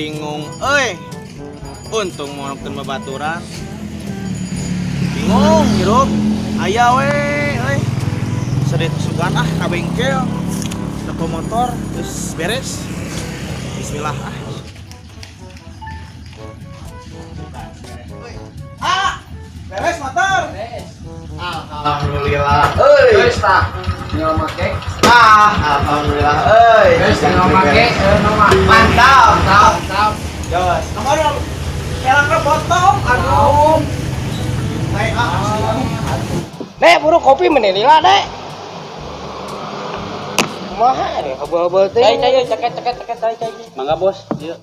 Bingung euy. Untung mau nonton babaturan. Bingung hirup. Aya we euy. Sedih sugan ah ka bengkel. Toko motor terus beres. Bismillah ah. Ah, beres motor. Beres. Alhamdulillah. Euy. Geus tah. Tinggal make. Ah, alhamdulillah euy. Geus tinggal make, nu mah. Mantap. Mantap, mantap. Jos. Nomor kelangnya potong. Aduh. Naik ah. Nek, buru kopi menilai Nek. Kumaha deh, hebel-hebel teh. Cai cai ceket ceket ceket cai cai. Mangga bos. Ieu.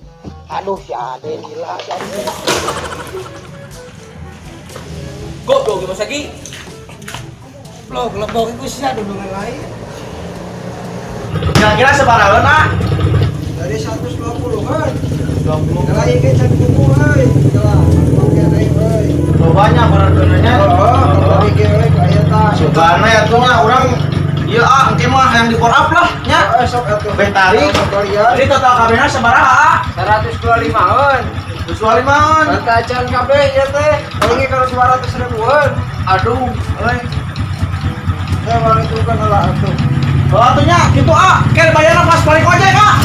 Aduh, si Ade gila, si Ade. Goblok bos lagi. Blok, lebok iku sia dudungan lain. Kira-kira sabaraha ah? Dari 120 kan. 20. Kalau ini can buku euy. Kalau oke deui euy. Lobanya bener-benernya. Oh, kalau iki euy aya tah. Sugana ya tuh mah urang ieu ah engke mah yang di up lah nya. Heeh, sok atuh. Beh tarik. Kalian Jadi total kabehna sabaraha ah? 125-an. 25-an. Acan kabeh ieu teh. ini kalau 200 ribuan. Aduh, euy. Saya mau itu kan lah atuh. Oh, atunya gitu ah, ker bayarna pas balik ojek ah.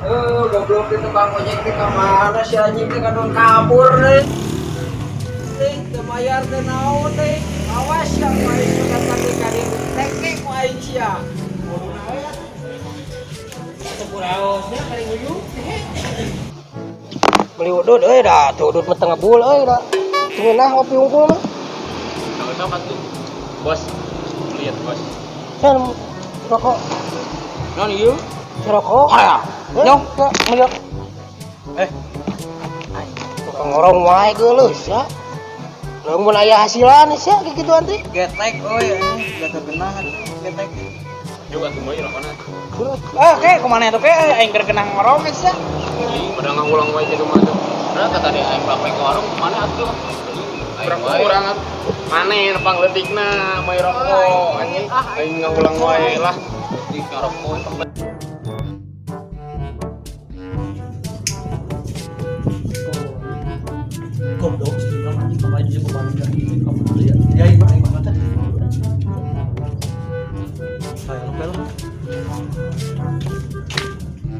Eh, goblok teh tukang ojek teh ka mana si anjing teh kadon kabur deh. Teh teu mayar teh naon teh. Awas ya ku aing suka tadi kali teknik ku aing sia. Beli udut euy dah, tuh udut mah teu ngebul euy dah. Ngeunah ngopi unggul mah. Sama tuh. Bos. Lihat bos. Sen rokok, Non ieu. rokok. Ah. Nyong, melihat. Eh. Tukang ngorong wae geuleuh sia. Leung mun aya hasilan sia kikituan teh. Getek euy anjing, da tergenah getek. Juga tuh moy rokona. Ah, ke kemana itu ke aing keur kenang ngorong sia. Ih, pada ngulang wae di rumah tuh. Nah, kata dia aing balik ke warung kemana atuh? Aing kurang atuh. Mane nepang leutikna moy rokok anjing. Aing ngulang wae lah. Di rokok. Goblok sih orang anjing pemain juga pemain dari kamu dulu ya. Ya ibu aing banget tadi. Kayak lu kayak lu.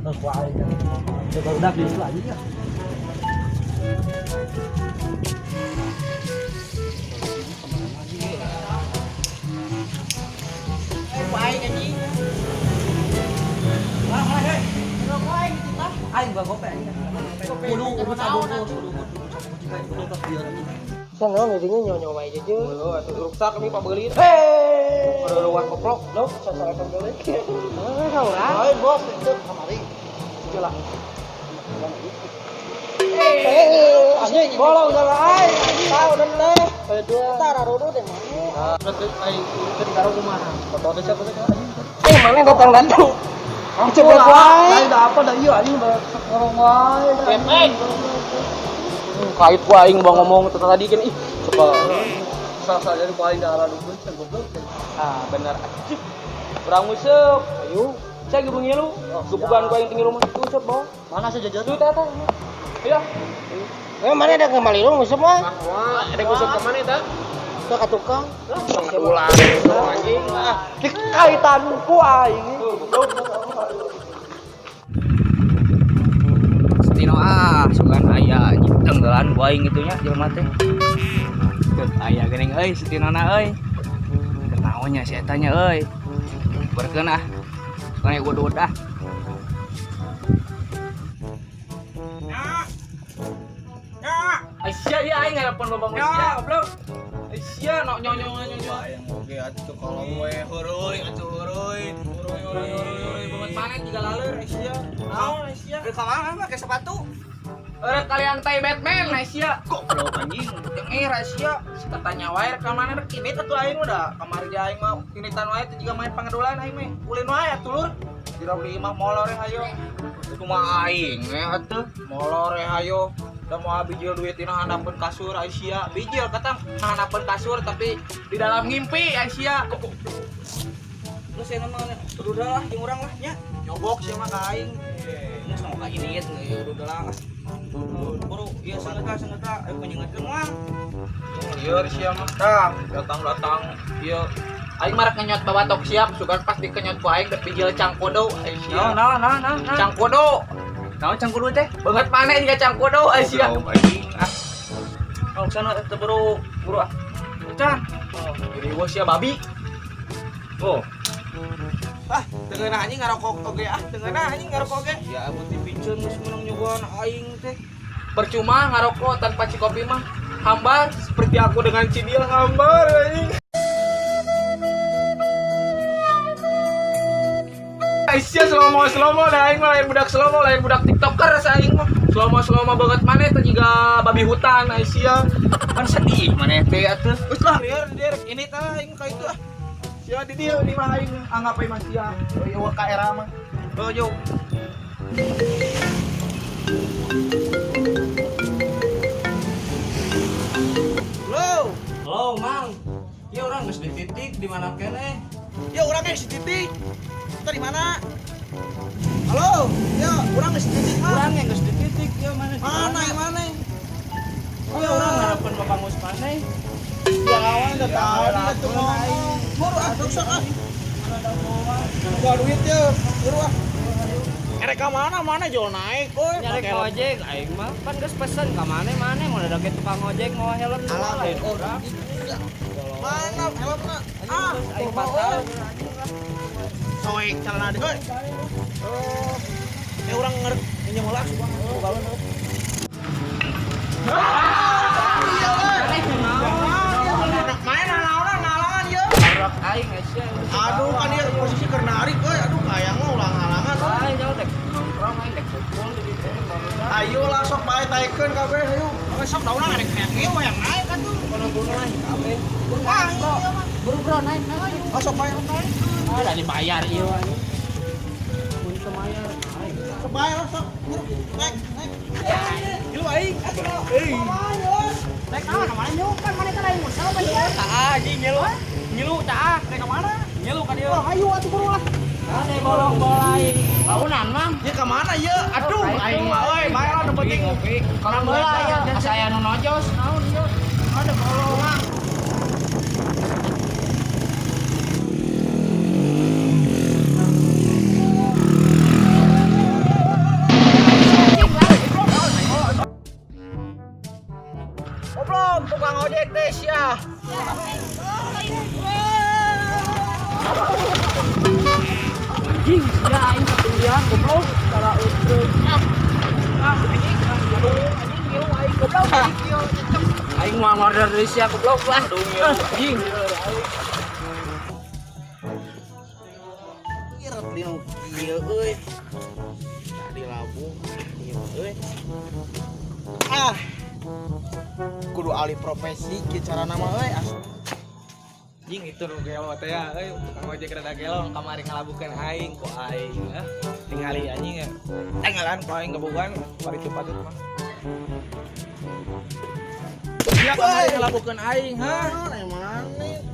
Eh, ku aing. Coba udah di situ aja ya. Ku aing anjing. Mana mana hei. Rokok aing kita. Aing gua gope aing. Kudu kudu sabungkus, kudu kudu sabungkus jika kudu tos dia anjing. Sen naon dinya nyonya wae jeje. Heuh, atuh ruksak nih pabeulit. Hei. Udah goblok. Lo sasarakan deui. Eh, saurang. Lain bos itu kamari. Jelah. Eh, anjing bolong salah aing. Tahu dan teh. Entar arurut deh mana. Terus aing ke karo kumaha? Foto teh siapa teh anjing? Eh, mana datang-datang. Cepet wae. Lain da apa da ieu anjing ngorong wae. Getek. Kait ku aing bang ngomong tadi kan ih coba. Salah jadi ku aing da arah dukun goblok. Ah, bener. Urang useup. Ayo. Saya gebung ngilu. Gebugan ku aing tinggi rumah itu useup bawa. Mana sih jajan? Tuh teh teh. Iya. Eh, mana ada kembali lu nguseup mah? Wah, ada useup ke mana eta? Ke tukang. Ulang anjing. Ah, Dikaitan ku aing. Stino ah, sugan aya anjing tenggelan ku aing kitu nya jelema teh. Keun aya geuning euy Stino na euy. Keur naon nya si eta nya euy. Berkeun ah. Sugan aya udud ah. Aisyah ya aing ngarepon bapak manusia goblok. Aisyah no nyo nyo nyo nyo. Aing oge atuh kolong we heuruy atuh heuruy. Heuruy heuruy heuruy banget panen juga laleur Aisyah. Naon sia? Rek ka mana make sepatu? Rek kalian tai Batman Aisyah. Goblok anjing. Jeung Aisyah Katanya wae rek ka mana rek ini atuh aing udah kamari ge aing mah initan wae teh jiga main pangadulan aing mah. Ulin wae atuh lur. Dira beli imah molor hayo. Kumaha aing we atuh. Molor hayo. Da moal bijil duit dina handapeun kasur Aisyah. Bijil kata handapeun kasur tapi Di dalam ngimpi Aisyah. Terus yang namanya udah lah jeung urang lah nya. Nyogok sia mah ka aing. Geus tong ka ini ya udah lah. Buru, ieu sangeut sangeut ayo penyengatkeun mah. Lieur sia mah tah, datang-datang ieu aing marek ngenyot babatok siap, sugan pas dikenyot ku aing bijil cangkodo aing sia. Nah, nah, nah, nah. Cangkodo. Naon cangkodo teh? Banget maneh juga cangkodo aing sia. Anjing ah. Oh, sana teh buru, buru ah. Can. Oh, gede sia babi. Oh. Ah, tengeunah anjing ngarokok oge ah, tengeunah anjing ngarokok oge. Ya abot dipiceun geus meunang nyogoan aing teh. Percuma ngarokok tanpa cikopi mah. Hambar seperti aku dengan Cidil hambar anjing. Aisyah slow-mo slow-mo dah aing mah lain budak slow-mo lain budak tiktoker asa aing mah. Slow-mo slow-mo banget maneh teh jiga babi hutan Aisyah. Kan sedih maneh teh atuh. Geus lah lieur lieur ini tah aing ka itu ah. Sia di dieu di mah aing anggap aing mah sia. Eueuh ka era mah. Oh, yo. Lo, Halo, Mang. Ya orang geus di titik di mana keneh? ya urang geus di titik. Kita di mana? Halo, ya urang geus di titik mah. Urang yang geus di titik ya mana di Mana yang mana? Ya urang ngarapeun babangus maneh. Ya kawan udah tadi atuh ngomong. Buru ah, rusak ah. Gua duit ya, buru ah. Erek ka mana mana jual naik euy. Nyari Pakai helm. ojek aing mah kan geus pesen ka maneh-maneh mun ada ge tukang ojek mau helm Alah, lain oh, urang. Mana helmna? Ah, Aing batal. Soek celana deui. Oh. Eh urang ngerek minjem heula sugan. Bogaweun euy. Main naon nalangan ieu. Tabrak aing sia. Aduh kan ieu posisi keur narik euy. Aduh hayang mah ulang halangan. Aing jauh dek nongkrong aing dek kumpul di ditu barusan. Ayo lah sok bae taekeun kabeh ayo. Sok daunan arek kayak ieu mah yang naik atuh. Kono-kono aing kabeh. Wah, ieu mah. Buru bro naik naik. Oh, sok bae naik. Ah, da dibayar ieu anjing. Mun teu mayar aing. Sok bae lah sok. Buru naik naik. Ilu aing atuh. Euy. Naik ka mana nyukan mana kan aing musal pan ya. Tah anjing ngilu. Ngilu tah. Naik ka mana? Ngilu ka dieu. Oh, ayo atuh buru lah. Ane bolong bolai. Baunan mang. Ieu ka mana ieu? Aduh, aing mah euy, bae lah nu penting. Kalau bola ya, asa aya nu nojos naon ieu. Ada bolong. Goblok tukang ojek teh sia. Anjing, sia aing ketinggian goblok cara utruk. Ah, anjing, aduh, anjing ngilu aing goblok. Aing mau ngorder dari sia goblok lah. Aduh, ngilu anjing. Iret dinu kieu euy. Tadi labung ieu euy. Ah. Kudu alih profesi kieu carana mah euy. Anjing itu nu gelo teh ya, euy tukang ojek rada gelo kamari ngalabukeun aing ku aing ah. Tingali anjing ya. Tinggalan ku aing gebogan bari teu patut mah. Sia kamari ngalabukeun aing ha. Mana mana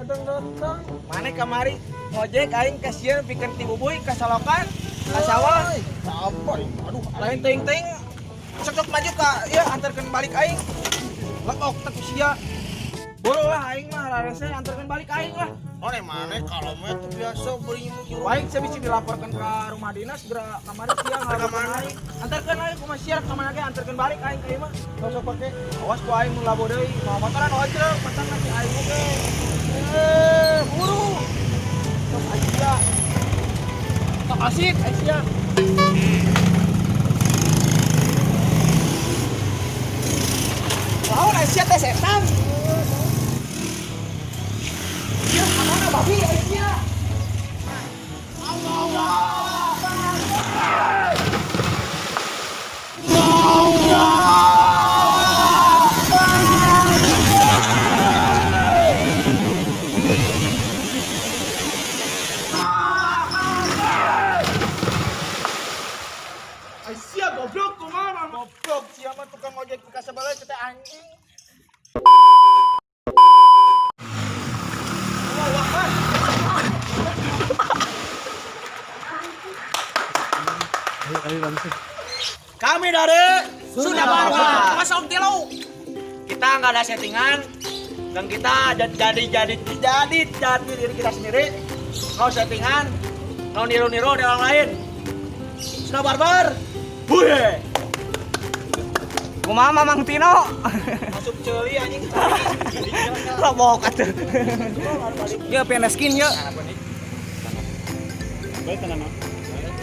kadang datang. Mane kamari ngojek aing kasihan pikeun ti bubuy ka salokan ka sawah. Apa? Aduh, Lain teuing-teuing sok-sok maju ka ieu antarkeun balik aing. Leok teh ku sia. Buru lah aing mah rarese antarkeun balik aing lah. Mana mana kalau mah itu biasa beli nyuruh. Baik saya bisa dilaporkan ke rumah dinas geura kamari siang Ka mana? aing. Antarkeun aing kumaha sia ka mana ge antarkeun balik aing ka ieu mah. Gak usah pakai. Awas ku aing mun labo deui, mawa motoran ojek, patang si aing oge. Eh, buru. Sok aja. Sok asit sia. Lawan Aisyah teh setan. Ya, mana babi Aisyah? Aisyah goblok kumaha Goblok siapa tukang ojek ka sebelah teh anjing. Kami dari Sunda Barbar. 03. Kita nggak ada settingan dan kita jadi diri kita sendiri. No settingan, no niru-niru dari orang lain. Sunda Barbar. Buye. Kumaha Mamang Tino? Masuk ceuli anjing. Robok atuh. Ya peneskin ya.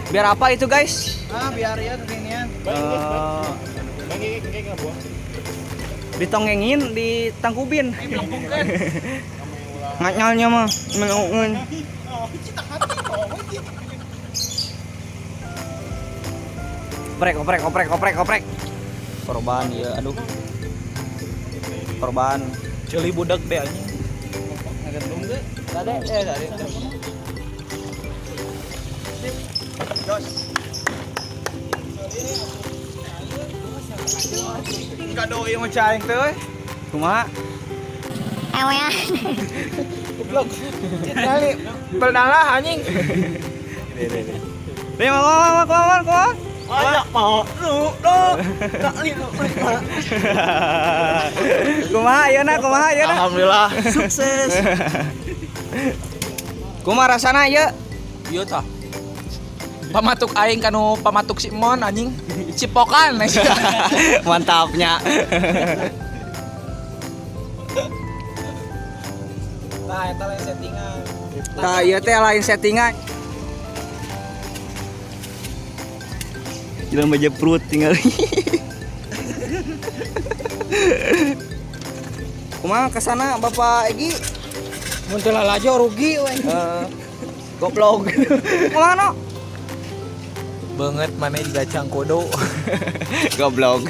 Biar apa itu, guys? Ah, biar ya kekinian. Ditongengin, ditangkubin. Nganyalnya mah, melongen. Oprek, oprek, oprek, oprek, oprek. Korban ya, aduh. Korban. Ceuli budak deh anjing. Tadi tadi. Enggak doi mah caing teh euy. Kumaha? Goblok. Kali berdarah anjing. Nih, mau, mau, mau, mau, mau. Anak mau lu lu kali lu. Kumaha ieu na, kumaha ieu na? Alhamdulillah sukses. Kumaha rasana ieu? Iya tah. Pamatuk aing kanu pamatuk si Mon anjing. Cipokan. Mantapnya. Nah, eta lain settingan. Nah, ieu teh lain settingan. Jelema jeprut tinggal. Kumaha kesana Bapak Egi? Mun teu lalajo rugi we. Goblok. Kumaha no? Banget mana juga cangkodo. Goblok.